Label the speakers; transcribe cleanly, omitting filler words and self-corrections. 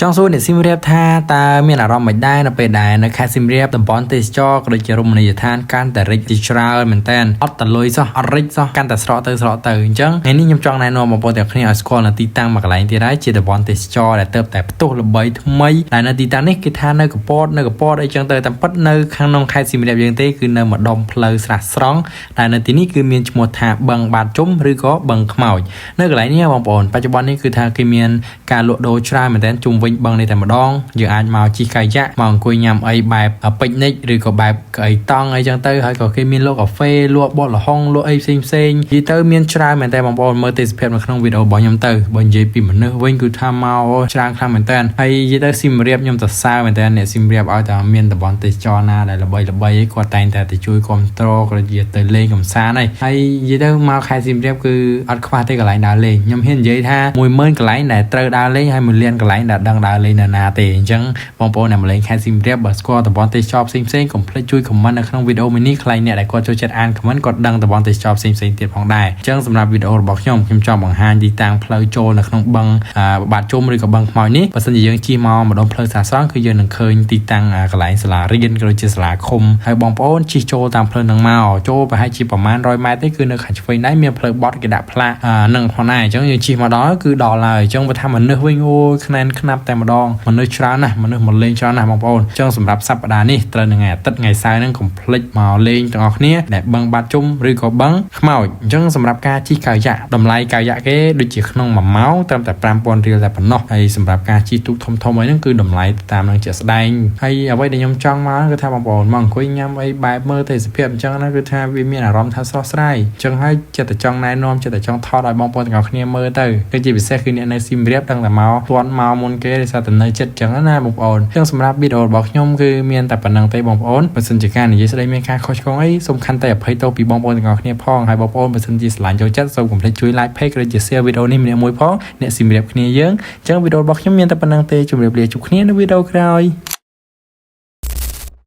Speaker 1: ចង់សួរអ្នកសៀមរាបថាតើមានអារម្មណ៍មិនដែរនៅពេលដែលនៅខេត្តសៀមរាបតំបន់ទេសចរក៏ដូចជារមណីយដ្ឋានកាន់តែរិចជាច្រើនមែនតើអត់តលុយសោះអត់រិចសោះកាន់តែស្រកទៅស្រកទៅអញ្ចឹងថ្ងៃនេះខ្ញុំចង់ណែនាំបងប្អូនទាំងគ្នាឲ្យស្គាល់នៅទីតាំងមួយកន្លែងទៀតហើយជាតំបន់ទេសចរដែលទៅតែផ្ទុះល្បីថ្មីដែលនៅទីតាំងនេះគេថានៅកពតនៅកពតអីចឹងទៅតាមពិតនៅខាងក្នុងខេត្តសៀមរាបយើងទេគឺនៅម្ដុំផ្លូវស្រះស្រង់ដែលនៅទីនេះគឺមានឈ្មោះថាបឹងបាតជុំឬក៏បឹងខ្មោចនៅកន្លែងនេះបងប្អូនបច្ចុប្បន្ននេះគឺថាគេមានការលក់ដូរច្រើនមែនទែនជុំវិញបឹងនេះតែម្ដងយើងអាចមកជិះកាយ៉ាក់មកអង្គុយញ៉ាំអីបែបពិកនិចឬក៏បែបកៅអីតង់អីចឹងទៅហើយក៏គេមានលក់កាហ្វេលក់បកល្ហុងលក់អីផ្សេងផ្សេងនិយាយទៅមានច្រើនមែនទែនបងប្អូនមើលទេសភាពនៅក្នុងវីដេអូរបស់ខ្ញុំទៅបើនិយាយពីមនុស្សវិញគឺថាមកច្រើនខ្លាំងមែនទែនហើយនិយាយទៅសៀមរាបខ្ញុំសរសើរមែនទែនអ្នកសៀមរាបឲ្យតែមានតំបន់ទេសចរណាដែលល្បីល្បីអីគាត់តែងតែទៅជួយគ្រប់គ្រងក៏ដូចជាទៅលេងកម្សាន្តហើយហើយនិយាយទៅមកខេត្តសៀមរាបគឺអត់ខ្វះទេកន្លែងដើរលេងខ្ញុំហ៊ាននិយាយថា10000កន្លែងដែលត្រូវដើរលេងហើយ1លានកន្លែងដែលដឹងដើរលេងនៅណាទេអញ្ចឹងបងប្អូនដែលមកលេងខេត្តសៀមរាបបើស្គាល់តំបន់ទេសចរផ្សេងផ្សេងកុំភ្លេចជួយ comment នៅក្នុងវីដេអូមួយនេះខ្លាចអ្នកដែលគាត់ចូលចិត្តអាន comment គាត់ដឹងតំបន់ទេសចរផ្សេងផ្សេងទៀតផងដែរអញ្ចឹងសម្រាប់វីដេអូរបស់ខ្ញុំខ្ញុំចង់បង្ហាញទីតាំងផ្លូវចូលនៅក្នុងបឹងបាតជុំឬក៏បឹងខ្មោចនេះបើសិនជាយើងជិះមកម្ដុំផ្លូវសាស្រង់គឺយើងនឹងឃើញទីតាំងកន្លែងសាលារៀនក៏ដូចជាសាលាឃុំហើយបងប្អូនជិះចូលតាមផ្លូវនឹងមកចូលប្រហែលជាប្រមាណ100ម៉ែត្រទេគឺនៅខាងឆ្វេងដៃមានផ្លូវបត់គេដាក់ផ្លាកនឹងផងដែរអញ្ចឹងយើងជិះមកដល់គឺដល់ហើយអញ្ចឹងបើថាមនុស្សវិញអូយខ្នែនខ្នាប់តែម្ដងមនុស្សច្រើនណាស់មនុស្សមកលេងច្រើនណាស់បងប្អូនអញ្ចឹងសម្រាប់សប្តាហ៍នេះត្រូវនៅថ្ងៃអាទិត្យថ្ងៃសៅរ៍ហ្នឹងកុំភ្លេចមកលេងទាំងអស់គ្នាដែលបឹងបាត់ជុំឬក៏បឹងខ្មោចអញ្ចឹងសម្រាប់ការជិះកាយ៉ាក់តម្លៃកាយ៉ាក់គេដូចជាក្នុង1ម៉ោងត្រឹមតែ5000រៀលតែប៉ុណ្ណោះហើយសម្រាប់ការជិះទូកធំធំអីហ្នឹងគឺតម្លៃតាមនឹងជាក់ស្ដែងហើយអ្វីដែលខ្ញុំចង់មកគឺថាបងប្អូនមកអង្គុយញ៉ាំអីបែបមើលទេសភាពអញ្ចឹងណាគឺថាវាមានអារម្មណ៍ថាស្រស់ស្រាយអញ្ចឹងហើយចិត្តតែចង់ណែនាំចិត្តតែចង់ថតឲ្យបងប្អូនទាំងអស់គ្នាមើលទៅគឺជាពិសេសគឺអ្នកនៅសៀមរាបដឹងតែមកទាន់មកមុនគេដោយសារតែនៅចិត្តអញ្ចឹងណាបងប្អូនអញ្ចឹងសម្រាប់វីដេអូរបស់ខ្ញុំគឺមានតែប៉ុណ្្នឹងទេបងប្អូនបើសិនជាការនិយាយស្ដីមានការខុសឆ្គងអីសូមខន្តីអភ័យទោសពីបងប្អូនទាំងអស់គ្នាផងហើយបងប្អូនបើសិនជាស្រឡាញ់ចូលចិត្តសូមកុំភ្លេចជួយ like page ឬជា share វីដេអូនេះម្នាក់មួយផងអ្នកសៀមរាបគ្នាយើងអញ្ចឹងវីដេអូរបស់ខ្ញុំមានតែប៉ុណ្្នឹងទេជម្រាបលាជួបគ្នានៅវីដេអូក្រោយ។